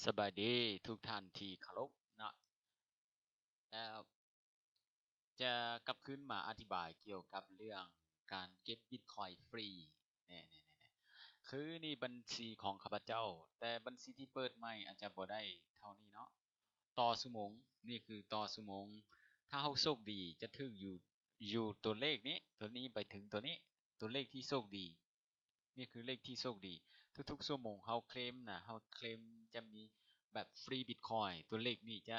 ສະບາຍດີທຸກທ່ານທີ່ເຄົາລົບເນາະ ແລ້ວຈະກັບຄືນມາອະທິບາຍກ່ຽວກັບເລື່ອງການເກັບບິດຄອຍຟຣີ ແນ່ໆໆ ຄືນີ້ບັນຊີຂອງຂ້າພະເຈົ້າ ແຕ່ບັນຊີທີ່ເປີດໃໝ່ອາດຈະບໍ່ໄດ້ເທົ່ານີ້ເນາະ ຕໍ່ຊົ່ວໂມງ ນີ້ຄືຕໍ່ຊົ່ວໂມງ ຖ້າເຮົາໂຊກດີຈະຖືກຢູ່ ຢູ່ຕົວເລກນີ້ ຕົວນີ້ໄປເຖິງຕົວນີ້ ຕົວເລກທີ່ໂຊກດີ ນີ້ຄືເລກທີ່ໂຊກດີ ທຸກໆຊົ່ວໂມງເຮົາເຄລມນະ ເຮົາເຄລມຈະມີແບບຟຣີບິດຄອຍ ຕົວເລກນີ້ຈະ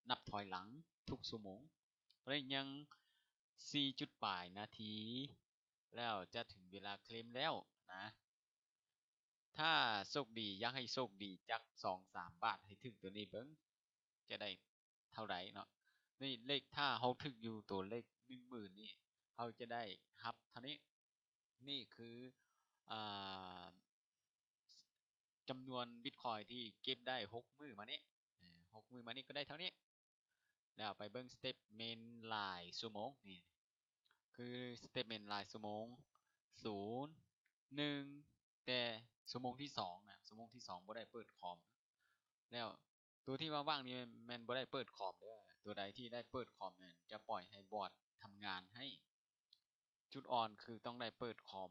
ນັບຖອຍຫຼັງທຸກຊົ່ວໂມງ ຕອນນີ້ຍັງສີ່ຈຸດປາຍນາທີ ແລ້ວຈະເຖິງເວລາເຄລມແລ້ວນະ ຖ້າໂຊກດີ ຢາກໃຫ້ໂຊກດີຈັກສອງສາມບາດ ໃຫ້ຖືກຕົວນີ້ເບິ່ງ ຈະໄດ້ເທົ່າໃດເນາະ ນີ້ເລກ ຖ້າເຮົາຖືກຢູ່ຕົວເລກໜຶ່ງໝື່ນນີ້ ເຮົາຈະໄດ້ຮັບເທົ່ານີ້ ນີ້ຄື ອ່າ ຈຳນວນບິດຄອຍທີ່ເກັບໄດ້ຫົກມື້ມານີ້ ເອີ ຫົກມື້ມານີ້ກໍໄດ້ເທົ່ານີ້ ແລ້ວໄປເບິ່ງສະເຕັບເມັນລາຍຊົ່ວໂມງ ນີ້ຄືສະເຕັບເມັນລາຍຊົ່ວໂມງ ສູນ ໜຶ່ງ ແຕ່ຊົ່ວໂມງທີສອງນະ ຊົ່ວໂມງທີສອງບໍ່ໄດ້ເປີດຄອມ ແລ້ວຕົວທີ່ວ່າວ່າງນີ້ແມ່ນ ແມ່ນບໍ່ໄດ້ເປີດຄອມເດີ້ ຕົວໃດທີ່ໄດ້ເປີດຄອມແມ່ນຈະປ່ອຍໃຫ້ບອດທຳງານໃຫ້ ຈຸດອ່ອນຄືຕ້ອງໄດ້ເປີດຄອມ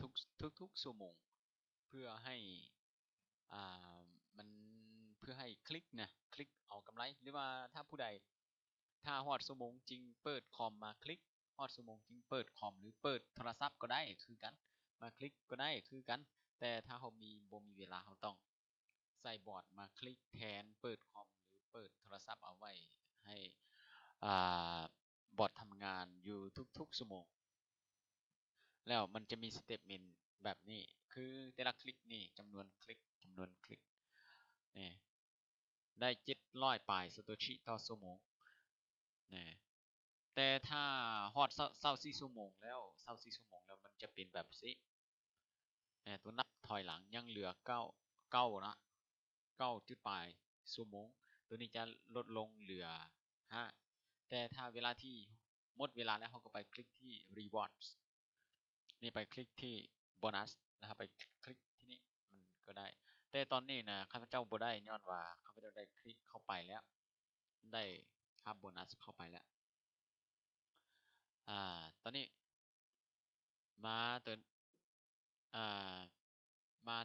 ທຸກ ທຸກໆຊົ່ວໂມງ ເພື່ອໃຫ້ ອ່າ ມັນ ເພື່ອໃຫ້ຄລິກນະ ຄລິກເອົາກຳໄລ ຫຼືວ່າຖ້າຜູ້ໃດ ຖ້າຮອດຊົ່ວໂມງຈຶ່ງເປີດຄອມມາຄລິກ ຮອດຊົ່ວໂມງຈຶ່ງເປີດຄອມ ຫຼືເປີດໂທລະສັບກໍໄດ້ຄືກັນ ມາຄລິກກໍໄດ້ຄືກັນ ແຕ່ຖ້າເຮົາມີ ບໍ່ມີເວລາ ເຮົາຕ້ອງໃຊ້ບອດມາຄລິກແທນເປີດຄອມ ຫຼືເປີດໂທລະສັບເອົາໄວ້ໃຫ້ ອ່າ ບອດທຳງານຢູ່ທຸກໆຊົ່ວໂມງ ແລ້ວມັນຈະມີສະເຕັບເມັນແບບນີ້ ຄືແຕ່ລະຄລິກນີ້ ຈຳນວນຄລິກ ຈຳນວນຄລິກ ນີ້ ໄດ້ເຈັດຮ້ອຍປາຍສາໂຕຊິຕໍ່ຊົ່ວໂມງນະ ແຕ່ຖ້າຮອດຊາວສີ່ຊົ່ວໂມງແລ້ວ ຊາວສີ່ຊົ່ວໂມງແລ້ວ ມັນຈະເປັນແບບຊີ້ ແມ່ນ ຕົວນັບຖອຍຫຼັງຍັງເຫຼືອເກົ້າ ເກົ້າເນາະ ເກົ້າຈຸດປາຍຊົ່ວໂມງ ຕົວນີ້ຈະລົດລົງເຫຼືອຫ້າ ແຕ່ຖ້າເວລາທີ່ໝົດເວລາແລ້ວ ເຮົາກໍໄປຄລິກທີ່ Rewards ນີ້ ໄປຄລິກທີ່ Bonus ແລ້ວເຮົາໄປຄລິກທີ່ນີ້ ມັນກໍໄດ້ ແຕ່ຕອນນີ້ນະ ຂ້າພະເຈົ້າບໍ່ໄດ້ ຍ້ອນວ່າຂ້າພະເຈົ້າໄດ້ຄລິກເຂົ້າໄປແລ້ວ ໄດ້ຮັບໂບນັສເຂົ້າໄປແລ້ວ ອ່າ ຕອນນີ້ມາຕົວ ອ່າ ມາ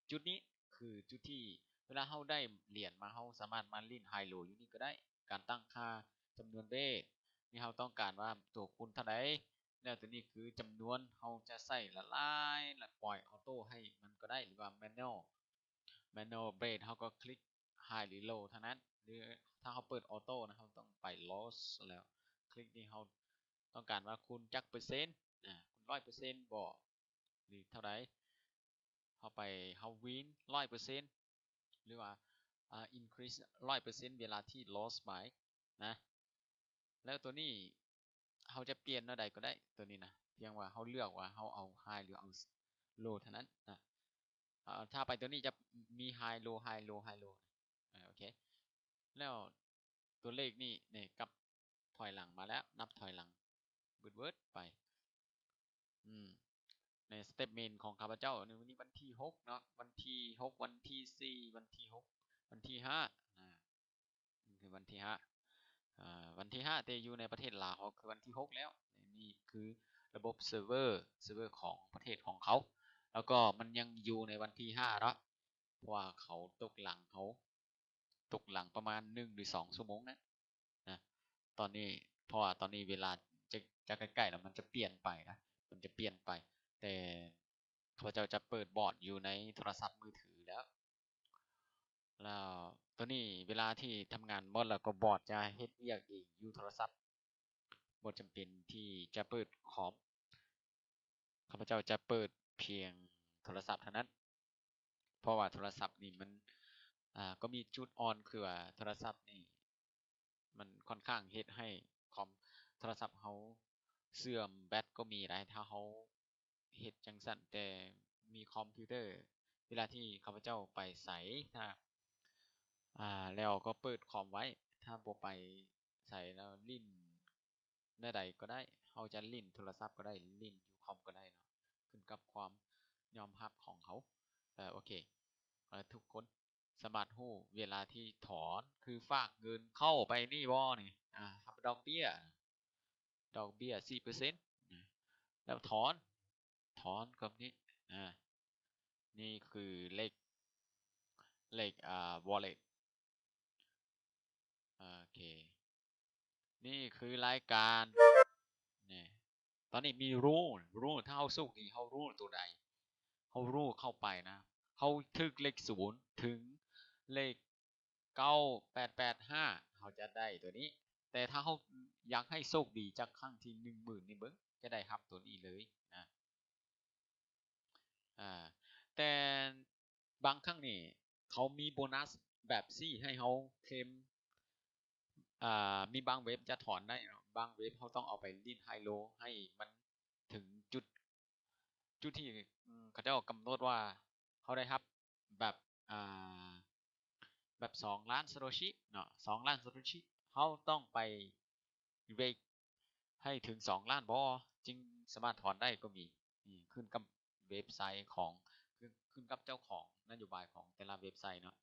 ຈຸດນີ້ ຄືຈຸດທີ່ເວລາເຮົາໄດ້ຫຼຽນມາ ເຮົາສາມາດມາຫຼິ້ນ High Low ຢູ່ນີ້ກໍໄດ້ ການຕັ້ງຄ່າຈຳນວນເບດ ນີ້ເຮົາຕ້ອງການວ່າຕົວຄູນເທົ່າໃດ ແລ້ວຕົວນີ້ຄືຈຳນວນ ເຮົາຈະໃສ່ຫຼາຍໆ ແລ້ວປ່ອຍອອໂຕ້ໃຫ້ມັນກໍໄດ້ ຫຼືວ່າ Manual Manual Bed ເຮົາກໍຄລິກ High ຫຼື Low ເທົ່ານັ້ນ ຫຼືຖ້າເຮົາເປີດ Auto ນະ ເຮົາຕ້ອງໄປ Low ແລ້ວ ຄລິກນີ້ ເຮົາຕ້ອງການວ່າຄູນຈັກເປີເຊັນ ອາ ຄູນຮ້ອຍເປີເຊັນບໍ ຫຼືເທົ່າໃດ ເຮົາໄປ ເຮົາ Win ຮ້ອຍເປີເຊັນ ຫຼືວ່າ ອາ Increase ຮ້ອຍເປີເຊັນ ເວລາທີ່ Loss ໄປນະ ແລ້ວຕົວນີ້ ເຮົາຈະປ່ຽນແນວໃດກໍໄດ້ ຕົວນີ້ນະ ພຽງວ່າເຮົາເລືອກວ່າເຮົາເອົາ High ຫຼືເອົາ Low ເທົ່ານັ້ນນະ ເອີ ຖ້າໄປຕົວນີ້ຈະມີ High Low High Low High Low ເອີ ໂອເຄ ແລ້ວຕົວເລກນີ້ ນີ້ກັບຖອຍຫຼັງມາແລ້ວ ນັບຖອຍຫຼັງ ວືດໆ ໄປ ອືມ ໃນ statement ຂອງຂ້າພະເຈົ້າ ໃນມື້ນີ້ວັນທີຫົກເນາະ ວັນທີຫົກ ວັນທີສີ່ ວັນທີຫົກ ວັນທີຫ້າ ອາ ຄືວັນທີຫ້າ ອາ ວັນທີຫ້າ ແຕ່ຢູ່ໃນປະເທດລາວເຮົາຄືວັນທີຫົກແລ້ວ ນີ້ຄືລະບົບເຊີເວີ ເຊີເວີຂອງປະເທດຂອງເຂົາ ແລ້ວກໍມັນຍັງຢູ່ໃນວັນທີຫ້າເນາະ ເພາະວ່າເຂົາຕົກຫຼັງເຮົາ ຕົກຫຼັງປະມານໜຶ່ງຫຼືສອງຊົ່ວໂມງນະ ນະ ຕອນນີ້ ເພາະວ່າຕອນນີ້ເວລາຈະ ຈະໃກ້ໆແລ້ວ ມັນຈະປ່ຽນໄປນະ ມັນຈະປ່ຽນໄປ ແຕ່ຂ້າພະເຈົ້າຈະເປີດບອດຢູ່ໃນໂທລະສັບມືຖືແລ້ວ ແລ້ວໂຕນີ້ເວລາທີ່ທຳງານໝົດແລ້ວ ກໍບອດຈະເຮັດວຽກເອງຢູ່ໂທລະສັບ ບໍ່ຈຳເປັນທີ່ຈະເປີດຄອມ ຂ້າພະເຈົ້າຈະເປີດພຽງໂທລະສັບເທົ່ານັ້ນ ເພາະວ່າໂທລະສັບນີ້ມັນ ອາ ກໍມີຈຸດອ່ອນ ຄືວ່າໂທລະສັບນີ້ມັນຂ້ອນຂ້າງເຮັດໃຫ້ຄອມ ໂທລະສັບເຮົາເສື່ອມແບັດກໍມີໄດ໋ ຖ້າເຮົາເຮັດຈັ່ງຊັ້ນ ແຕ່ມີຄອມພິວເຕີ ເວລາທີ່ຂ້າພະເຈົ້າໄປໃສ ຖ້າ ອາ ແລ້ວກໍເປີດຄອມໄວ້ ຖ້າບໍ່ໄປໃສແລ້ວຫຼິ້ນ ແນວໃດກໍໄດ້ ເຮົາຈະຫຼິ້ນໂທລະສັບກໍໄດ້ ຫຼິ້ນຢູ່ຄອມກໍໄດ້ເນາະ ຂຶ້ນກັບຄວາມຍອມຮັບຂອງເຮົາ ເອີ ໂອເຄ ເອີ ທຸກຄົນ ສ ສາມາດຮູ້ເວລາທີ່ຖອນ ຄືຝາກເງິນເຂົ້າໄປນີ້ບໍ່ນີ້ ອາ ຮັບດອກເບ້ຍ ດອກເບ້ຍສີ່ເປີເຊັນ ແລ້ວຖອນ ຖອນກັບນີ້ ອາ ນີ້ຄືເລກ ເລກ ອາ ວໍເລັດ ໂອເຄ ນີ້ຄືລາຍການ ນີ້ ຕອນນີ້ມີຣູລ ຣູລ ຖ້າເຮົາໂຊກດີ ເຮົາຣູລໂຕໃດ ເຮົາຣູລເຂົ້າໄປນະ ເຮົາຖືກເລກສູນເຖິງເລກເກົ້າແປດແປດຫ້າ ເຮົາຈະໄດ້ໂຕນີ້ ແຕ່ຖ້າເຮົາຢາກໃຫ້ໂຊກດີຈັກຄັ້ງທີໜຶ່ງໝື່ນນີ້ເບິ່ງ ຈະໄດ້ຮັບໂຕນີ້ເລີຍນະ. ອາ ແຕ່ບາງຄັ້ງນີ້ເຂົາມີໂບນັສແບບຊີ້ໃຫ້ເຮົາເຄລມ ອາ ມີບາງເວັບຈະຖອນໄດ້ເນາະ ບາງເວັບເຮົາຕ້ອງເອົາໄປຫຼິ້ນໄຮໂລໃຫ້ມັນເຖິງຈຸດ ຈຸດທີ່ ເຂົາເຈົ້າກຳນົດວ່າເຮົາໄດ້ຮັບແບບ ອາ ແບບສອງລ້ານຊາໂຕຊິເນາະ ສອງລ້ານຊາໂຕຊິ ເຮົາຕ້ອງໄປເວກໃຫ້ເຖິງສອງລ້ານບໍ່ ຈຶ່ງສາມາດຖອນໄດ້ກໍມີ ອືມ ຂຶ້ນກັບເວັບໄຊຂອງ ຂຶ້ນ ຂຶ້ນກັບເຈົ້າຂອງນະໂຍບາຍຂອງແຕ່ລະເວັບໄຊເນາະ.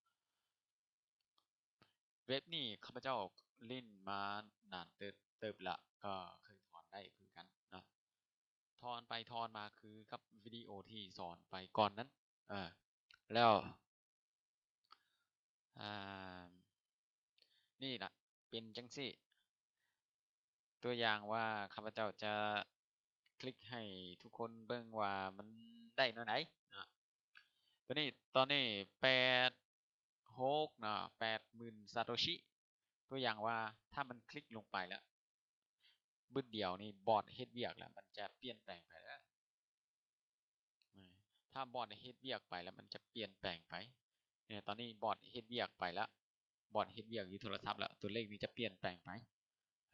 ເວັບນີ້ຂ້າພະເຈົ້າຫຼິ້ນມານານເຕີບ ເຕີບລະ ກໍເຄີຍຖອນໄດ້ຄືກັນເນາະ ຖອນໄປຖອນມາຄືກັບວິດີໂອທີ່ສອນໄປກ່ອນນັ້ນ ເອີ ແລ້ວ ອາ ນີ້ລະ ເປັນຈັ່ງຊີ້ ຕົວຢ່າງວ່າຂ້າພະເຈົ້າຈະຄລິກໃຫ້ທຸກຄົນເບິ່ງວ່າມັນໄດ້ແນວໃດເນາະ ຕົວນີ້ ຕອນນີ້ແປດ ຫົກເນາະ ແປດໝື່ນຊາໂຕຊິ ຕົວຢ່າງວ່າຖ້າມັນຄລິກລົງໄປແລ້ວ ບຶດດຽວນີ້ບອດເຮັດວຽກແລ້ວ ມັນຈະປ່ຽນແປງໄປເດີ ຖ້າບອດເຮັດວຽກໄປແລ້ວ ມັນຈະປ່ຽນແປງໄປ ນີ້ ຕອນນີ້ບອດເຮັດວຽກໄປແລ້ວ ບອດເຮັດວຽກຢູ່ໂທລະສັບແລ້ວ ຕົວເລກນີ້ຈະປ່ຽນແປງໄປ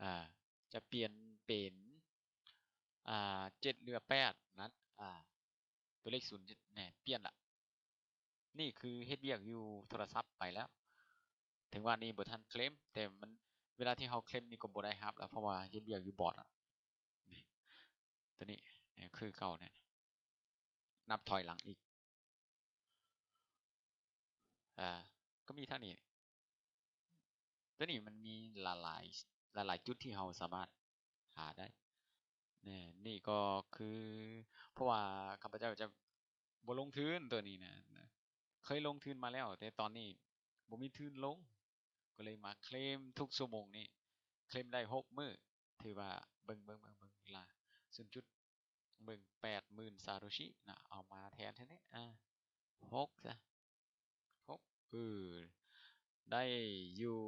ອາ ຈະປ່ຽນເປັນ ອາ ເຈັດ ເຫຼືອ ແປດ ນັ້ນ ອາ ຕົວເລກສູນ ແນ່ ປ່ຽນລະ ນີ້ຄືເຮັດວຽກຢູ່ໂທລະສັບໄປແລ້ວ ເຖິງວ່ານີ້ບໍ່ທັນເຄລມ ແຕ່ມັນ ເວລາທີ່ເຮົາເຄລມນີ້ກໍບໍ່ໄດ້ຮັບແລ້ວ ເພາະວ່າເຮັດວຽກຢູ່ບອດ ນີ້ ຕົວນີ້ ນີ້ຄືເກົ່າ ນີ້ ນັບຖອຍຫຼັງອີກ ອາ ກໍມີເທົ່ານີ້ ຕົວນີ້ມັນມີຫຼາຍໆ ຫຼາຍໆຈຸດທີ່ເຮົາສາມາດຫາໄດ້ ນີ້ ນີ້ກໍຄື ເພາະວ່າຂ້າພະເຈົ້າຈະບໍ່ລົງທຶນຕົວນີ້ນະ ເຄີຍລົງທຶນມາແລ້ວ ແຕ່ຕອນນີ້ບໍ່ມີທຶນລົງ ກໍເລີຍມາເຄລມທຸກຊົ່ວໂມງນີ້ ເຄລມໄດ້ຫົກມື້ ຖືວ່າເບິ່ງ ເບິ່ງ ເບິ່ງ ເບິ່ງເວລາ ສູນຈຸດ ເບິ່ງ ແປດໝື່ນຊາໂຕຊິນະ ເອົາມາແທນແທ້ນີ້ ອາ ຫົກຊະ ຫົກ ເອີ ໄດ້ຢູ່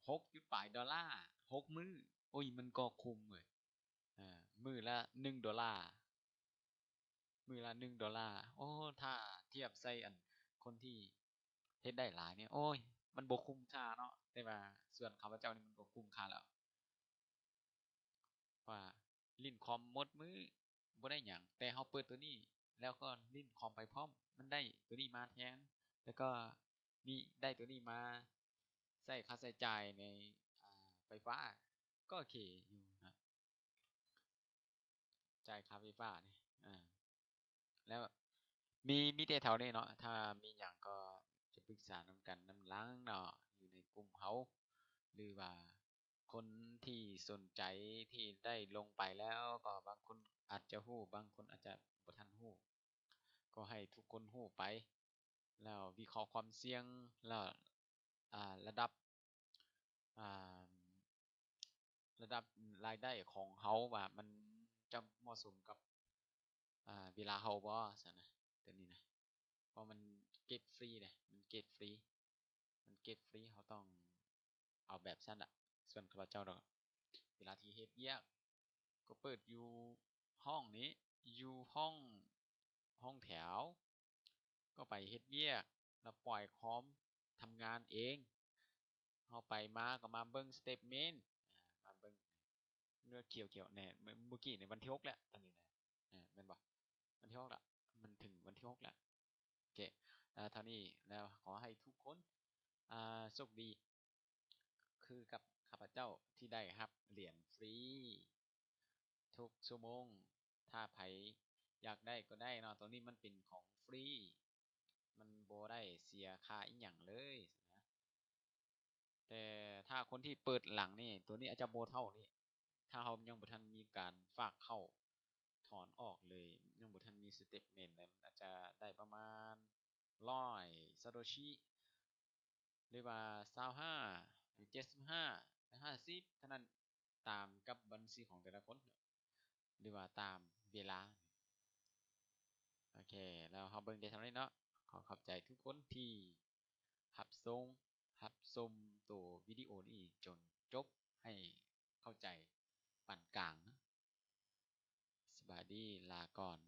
ຫົກຈຸດປາຍໂດລາ ຫົກມື້ ໂອ້ຍ ມັນກໍຄຸ້ມເວີຍ ອາ ມື້ລະໜຶ່ງໂດລາ ມື້ລະໜຶ່ງໂດລາ ໂອ້ ຖ້າທຽບໃສ່ອັນຄົນທີ່ເຮັດໄດ້ຫຼາຍນີ້ ໂອ້ຍ ມັນບໍ່ຄຸ້ມຄ່າເນາະ ແຕ່ວ່າສ່ວນຂ້າພະເຈົ້ານີ້ມັນກໍຄຸ້ມຄ່າແລ້ວ ວ່າຫຼິ້ນຄອມໝົດມື້ບໍ່ໄດ້ຫຍັງ ແຕ່ເຮົາເປີດຕົວນີ້ ແລ້ວກໍຫຼິ້ນຄອມໄປພ້ອມ ມັນໄດ້ຕົວນີ້ມາແທນ ແລ້ວກໍມີ ໄດ້ຕົວນີ້ມາໃຊ້ຄ່າໃຊ້ຈ່າຍໃນ ອາ ໄຟຟ້າ ກໍໂອເຄຢູ່ນະ ຈ່າຍຄ່າໄຟຟ້ານີ້ ອາ ແລ້ວມີ ມີແຕ່ເທົ່ານີ້ເນາະ ຖ້າມີຫຍັງກໍຈະປຶກສານຳກັນນຳຫຼັງເນາະ ຢູ່ໃນກຸ່ມເຮົາ ຫຼືວ່າຄົນທີ່ສົນໃຈທີ່ໄດ້ລົງໄປແລ້ວ ກໍບາງຄົນອາດຈະຮູ້ ບາງຄົນອາດຈະບໍ່ທັນຮູ້ ກໍໃຫ້ທຸກຄົນຮູ້ໄປ ແລ້ວວິເຄາະຄວາມສ່ຽງ ແລ້ວ ອາ ລະດັບ ອາ ລະດັບລາຍໄດ້ຂອງເຮົາວ່າມັນຈະເໝາະສົມກັບ ອາ ເວລາເຮົາບໍ່ຊັ້ນນະ ຕົວນີ້ນະ ເພາະມັນເກັບຟຣີເດ້ ມັນເກັບຟຣີ ມັນເກັບຟຣີ ເຮົາຕ້ອງເອົາແບບຊັ້ນລະ ສ່ວນຂ້າພະເຈົ້າດອກ ເວລາທີ່ເຮັດວຽກ ກໍເປີດຢູ່ຫ້ອງນີ້ ຢູ່ຫ້ອງ ຫ້ອງແຖວ ກໍໄປເຮັດວຽກ ແລ້ວປ່ອຍຄອມທຳງານເອງ ເຮົາໄປມາກໍມາເບິ່ງສະເຕດເມັນ ອາ ມາເບິ່ງເນື້ອຂຽວໆ ແນ່ ເມື່ອ ເມື່ອກີ້ໃນວັນທີຫົກແຫຼະ ຕອນນີ້ນະ ອາ ແມ່ນບໍ່ ວັນທີຫົກລະ ມັນເຖິງວັນທີຫົກແລ້ວ ໂອເຄ ອາ ເທົ່ານີ້ແລ້ວ ຂໍໃຫ້ທຸກຄົນ ອາ ໂຊກດີ ຄືກັບຂ້າພະເຈົ້າທີ່ໄດ້ຮັບຫຼຽນຟຣີທຸກຊົ່ວໂມງ ຖ້າໃຜຢາກໄດ້ກໍໄດ້ເນາະ ໂຕນີ້ມັນເປັນຂອງຟຣີ ມັນບໍ່ໄດ້ເສຍຄ່າອີ່ຫຍັງເລີຍນະ. ແຕ່ຖ້າຄົນທີ່ເປີດຫຼັງນີ້ ໂຕນີ້ອາດຈະບໍ່ເທົ່ານີ້ ຖ້າເຮົາຍັງບໍ່ທັນມີການຝາກເຂົ້າຖອນອອກເລີຍ ຍັງບໍ່ທັນມີສະເຕດເມັນເລີຍ ມັນອາດຈະໄດ້ປະມານຮ້ອຍຊາໂຕຊິ ຫຼືວ່າຊາວຫ້າ ຫຼືເຈັດສິບຫ້າ ຫຼືຫ້າສິບ ເທົ່ານັ້ນ ຕາມກັບບັນຊີຂອງແຕ່ລະຄົນ ຫຼືວ່າຕາມເວລາ. ໂອເຄ ແລ້ວເຮົາເບິ່ງໄດ້ເທົ່ານີ້ເນາະ. ຂໍຂອບໃຈທຸກຄົນທີ່ຮັບຊົມ ຮັບຊົມໂຕວິດີໂອນີ້ຈົນຈົບ ໃຫ້ເຂົ້າໃຈປານກາງ. ສະບາຍດີ ລາກ່ອນ.